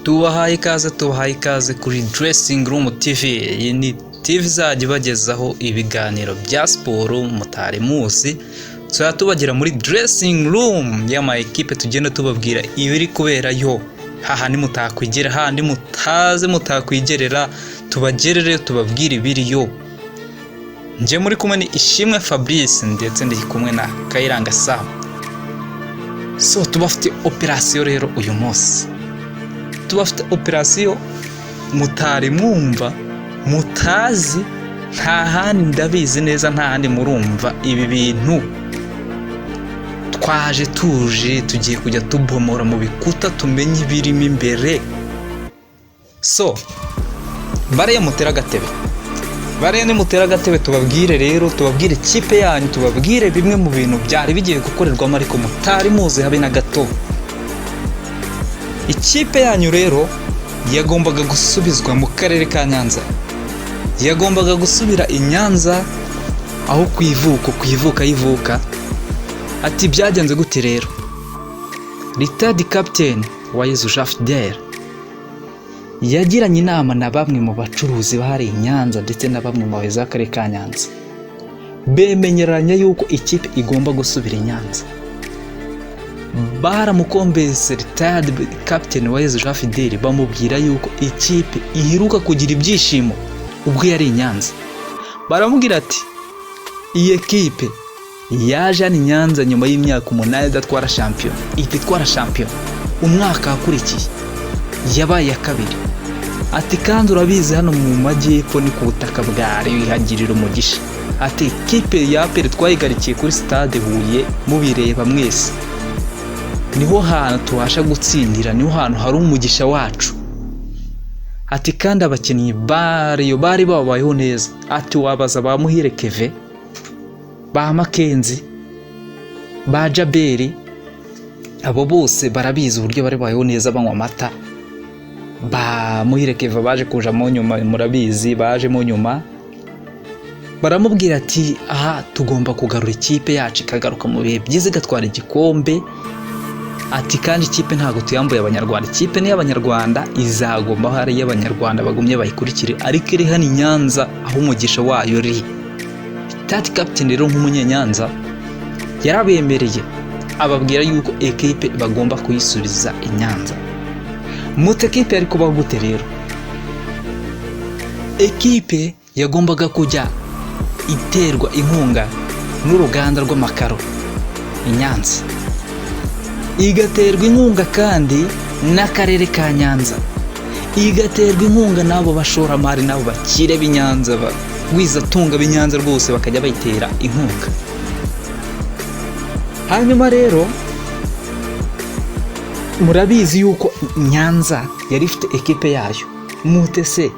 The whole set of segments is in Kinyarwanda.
Tubahaye ikaze, tubahaye ikaze kuri Dressing Room TV. Iyi ni TV izajya ibagezaho ibiganiro bya siporo mutari muzi. Tuzajya tubagira muri dressing room y'ama ekipe, tugenda tubabwira ibiri kuberayo, hahandi mutakwigera, hahandi mutazi mutakwigerera, tubagerere tubabwire ibiriyo. Njye muri kumwe ni Ishimwe Fabrice, ndetse ndi kumwe na Kayiranga Sam. So tubafite operasiyo rero uyu munsi, tubafite operasiyo mutari mwumva, mutazi nta handi. Ndabizi neza nta handi murumva ibi bintu. Twaje tuje tugiye kujya tubomora mu bikuta, tumenye ibirimo imbere. So bariya mutera agatebe, bariya nimutera agatebe, tubabwire rero, tubabwire ikipe yanyu, tubabwire bimwe mu bintu byari bigiye gukorerwamo ariko mutari muzi habe na gato. Ikipe yanyu rero yagombaga gusubizwa mu karere ka Nyanza, yagombaga gusubira i Nyanza aho ku ivuko, ku ivuka yivuka. Ati byagenze gute rero? Retired Captain Uwayezu Jean Fidele yagiranye inama na bamwe mu bacuruzi bahari i Nyanza ndetse na bamwe mu bayobozi b'akarere ka Nyanza, bemenyeranya yuko ikipe igomba gusubira i Nyanza. Baramukombese retired Captain Uwayezu Jean Fidele, bamubwira yuko ikipe iheruka kugira ibyishimo ubwo yari i Nyanza. Baramubwira ati iyi ekipe yaje hano i Nyanza nyuma y'imyaka 8 idatwara shampiyona, ihita itwara shampiyona umwaka wakurikiye, yabaye iya kabiri. Ati kandi urabizi hano mu majyepfo ni ku butaka bwa wihagirira umugisha. Ati ikipe ya APR twayigarikiye kuri Stade Huye, mubireba mwese, niho hantu tubasha gutsindira, niho hantu hari umugisha wacu. Ati kandi abakinnyi bariyo bari babayeho neza. Ati wabaza ba Muhire Keve, ba Makenzi, ba Jaberi, abo bose barabizi uburyo bari babayeho neza banywa amata. Ba Muhire Keve baje kujamo nyuma, murabizi bajemo nyuma. Baramubwira ati aha tugomba kugarura ikipe yacu ikagaruka mu bihe byiza, igatwara igikombe. Ati kandi ikipe ntabwo tuyambuye Abanyarwanda, ikipe ni iy'Abanyarwanda, izagomba aho ari iy'Abanyarwanda, bagumye bayikurikire, ariko iri hano i Nyanza aho umugisha wayo uri. Retired Captain rero nk'umunyenyanza yarabemereye, ababwira yuko ekipe bagomba kuyisubiza i Nyanza. Muti ekipe yari kubaho gute rero? Ekipe yagombaga kujya iterwa inkunga n'uruganda rw'amakaro i Nyanza, igaterwa inkunga kandi n'akarere ka Nyanza, igaterwa inkunga n'abo bashoramari n'abo bakire b'i Nyanza, bagwizatunga b'i Nyanza rwose bakajya bayitera inkunga. Hanyuma rero murabizi yuko Nyanza yari ifite ekipe yayo. Mute se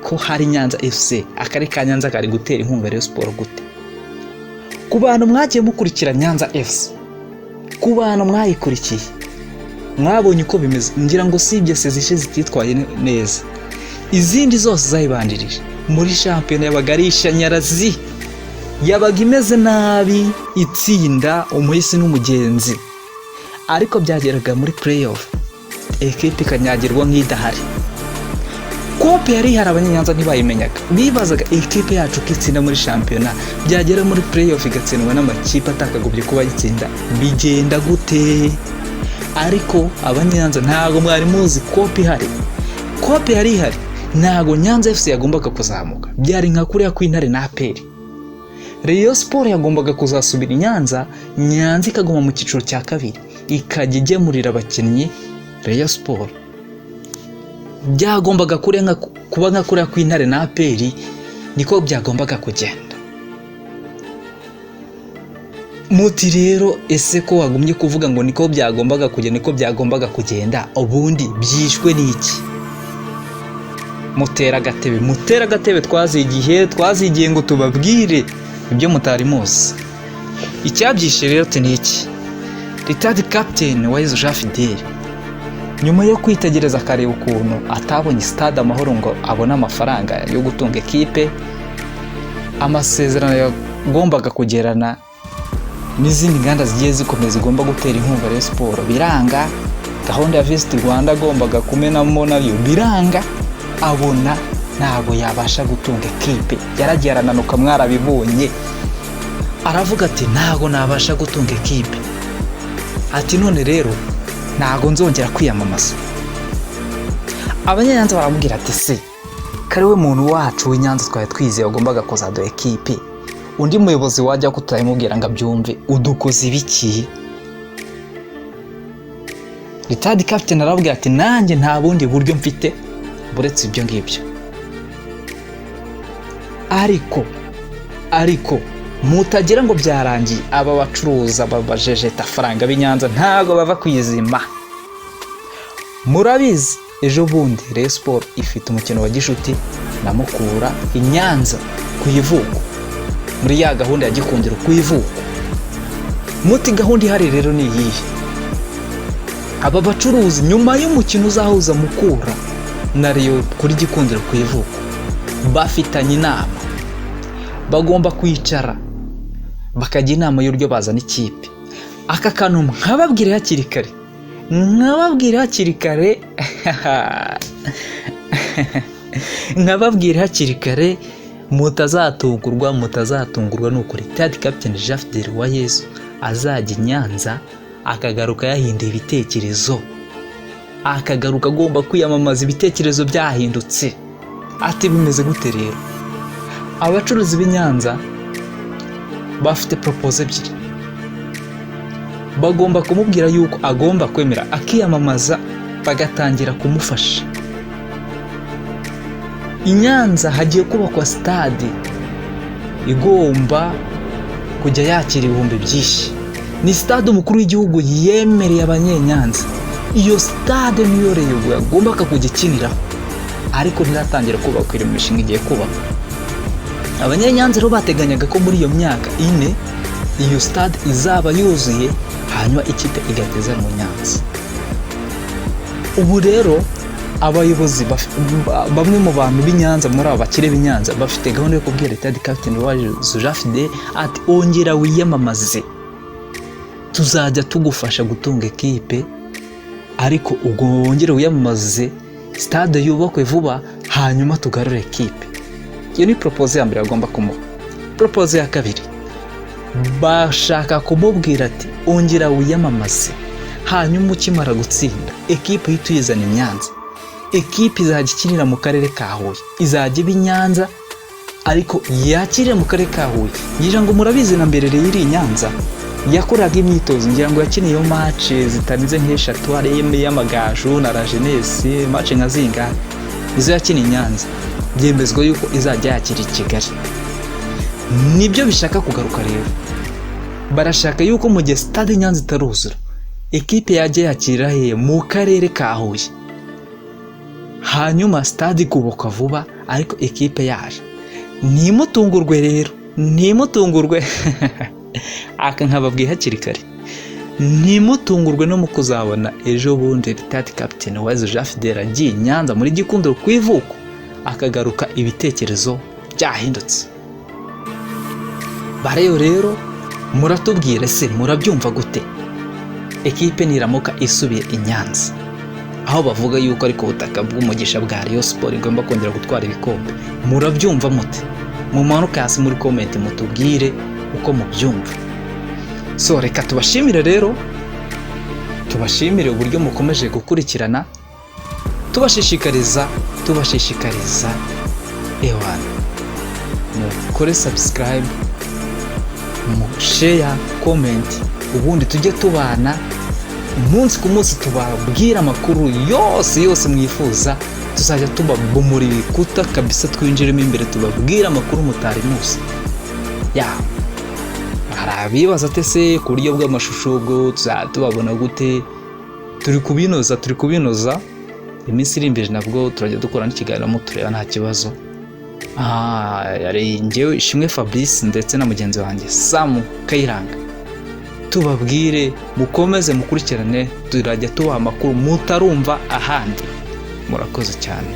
ko hari Nyanza FC, akarere ka Nyanza kari gutera inkunga Rayon Sport gute? Ku bantu mwagiye mukurikira Nyanza FC, ku bantu mwayikurikiye, mwabonye uko bimeze. Ngira ngo sibye sezishe zititwaye neza, izindi zose zayibanjirije muri shampiyona yabaga ari ishanyarazi, yabaga imeze nabi, itsinda umuhisi n'umugenzi, ariko byageraga muri play-off ekipe ikanyagirwa nk'idahari. Kope yari ihari Abanyanyanza ntibayimenyaga, bibazaga ekipe yacu ko itsinda muri shampiyona, byagera muri play-off igatsindwa n'amakipe atakagobye kuba ayitsinda, bigenda gute? Ariko Abanyanza ntabwo mwari muzi kope ihari. Kope yari ihari, ntabwo Nyanza FC yagombaga kuzamuka. Byari nka kuriya kw'Intare na APR. Rayon Sport yagombaga kuzasubira i Nyanza, Nyanza ikaguma mu cyiciro cya kabiri, ikajya igemurira abakinnyi Rayon Sport. Byagombaga kuba nka kuriya kw'Intare na APR, niko byagombaga kugenda. Muti rero ese ko wagumye kuvuga ngo niko byagombaga kugenda, niko byagombaga kugenda, ubundi byishwe n'iki? Mutera agatebe, mutera agatebe. Twazigihe, twazigiye ngo tubabwire ibyo mutari muzi. Icyabyishe rero ni iki? Retired Captain Uwayezu Jean Fidele, nyuma yo kwitegereza akareba ukuntu atabonye Stade Amahoro ngo abone amafaranga yo gutunga ekipe, amasezerano yagombaga kugerana n'izindi nganda zigiye zikomeye zigomba gutera inkunga Rayon Sport biranga. Gahunda ya Visit Rwanda agombaga kumenamo nayo biranga, abona ntabwo yabasha gutunga ekipe. Yaragiye arananuka, mwarabibonye. Aravuga ati: "Ntabwo nabasha gutunga ekipe." Ati: "None rero ntabwo nzongera kwiyamamaza." Abanyanyanza baramubwira ati: "Se kari we muntu wacu w'Inyanza twari twizeye wagombaga kuzaduha ekipe, undi muyobozi wajya ko tutayimubwira ngo abyumve, udukoze ibiki?" Retired captain arababwira ati: "Nanjye nta bundi buryo mfite buretse ibyo ngibyo." Ariko mutagira ngo byarangiye. Aba bacuruza babajejeta faranga b'i Nyanza ntabwo bava ku izima. Murabizi, ejo bundi Rayon Sport ifite umukino wa gishuti na Mukura i Nyanza ku ivuko, muri ya gahunda ya Gikundiro ku ivuko. Muti gahunda ihari rero ni iyihe? Aba bacuruzi, nyuma y'umukino uzahuza Mukura na Rayon kuri Gikundiro ku ivuko, bafitanye inama. Bagomba kwicara bakajya inama y'uburyo bazana ikipe. Aka kantu nkababwira hakiri kare, nkababwira hakiri kare, nkababwira hakiri kare, mutazatungurwa, mutazatungurwa. Ni ukuri, retired captain Jean Fidel Uwayezu azajya i Nyanza akagaruka yahinduye ibitekerezo, akagaruka agomba kwiyamamaza ibitekerezo byahindutse. Ati: "Bimeze gute rero?" Abacuruzi b'i Nyanza bafite proposal ebyiri. Bagomba kumubwira yuko agomba kwemera akiyamamaza, bagatangira kumufasha. I Nyanza hagiye kubakwa stade igomba kujya yakira ibihumbi byinshi. Ni stade umukuru w'igihugu yemereye Abanyenyanza. Iyo stade niyo Rayon yagombaga kujya ikiniraho, ariko ntiratangira kubakwa, iri mu mishinga igiye kubakwa. Abanyenyanza rero bateganyaga ko muri iyo myaka 4 iyo stade izaba yuzuye, hanyuma ikipe igateza mu Nyanza. Ubu rero abayobozi, bamwe mu bantu b'i Nyanza, muri abo bakire b'i Nyanza, bafite gahunda yo kubwira retired captain Uwayezu Jean Fidel ati: "Ongera wiyamamaze, tuzajya tugufasha gutunga ekipe, ariko ubwo wongere wiyamamaze, stade yubakwe vuba, hanyuma tugarure ekipe." Iyo ni proposal ya mbere bagomba kumuha. Proposal ya kabiri, bashaka kumubwira ati: "Ongera wiyamamaze, hanyuma ukimara gutsinda ekipe uhita uyizana i Nyanza. Ekipe izajya ikinira mu karere ka Huye, izajya iba i Nyanza ariko yakirira mu karere ka Huye." Ngira ngo murabizi, na mbere rero iri i Nyanza yakoraga imyitozo. Ngira ngo yakiniyeho match zitarenze nk'eshatu, harimo iy'Amagaju na La Jeunesse, match nka zingahe izo yakiniye i Nyanza. Byemezwa yuko izajya yakira i Kigali. Nibyo bishaka kugaruka rero. Barashaka yuko mu gihe stade Nyanza itaruzura, ekipe yajya yakirira hehe? Mu karere ka Huye, hanyuma stade ikubakwa vuba ariko ekipe yaje. Ntimutungurwe rero, ntimutungurwe. Aka nkababwiye hakiri kare, ntimutungurwe no mu kuzabona ejo bundi retired captain Uwayezu Jean Fidel agiye i Nyanza muri Gikundiro ku ivuko, akagaruka ibitekerezo byahindutse. Bareyo rero muratubwire se, murabyumva gute? Ekipe niramuka isubiye i Nyanza, aho bavuga yuko ari ku butaka bw'umugisha bwa Rayon Sport igomba kongera gutwara ibikombe, murabyumva mute? Mumanuke hasi muri comment mutubwire uko mubyumva. So reka tubashimire rero, tubashimire uburyo mukomeje gukurikirana, tubashishikariza ewana mukore subscribe, mu share, comment, ubundi tujye tubana umunsi ku munsi, tubabwira amakuru yose yose mwifuza. Tuzajya tubabomora ibikuta kabisa, twinjiremo imbere, tubabwire amakuru mutari muzi. Ya, hari abibaza ate se ku buryo bw'amashusho ubwo tuzajya tubabona gute? Turi kubinoza, turi kubinoza. Iminsi iri imbere nabwo turajya dukora n'ikiganiro mutureba, nta kibazo. Yari njyewe Ishimwe Fabrice ndetse na mugenzi wanjye Samu Kayiranga. Tubabwire mukomeze mukurikirane, turajya tubaha amakuru mutarumva ahandi. Murakoze cyane.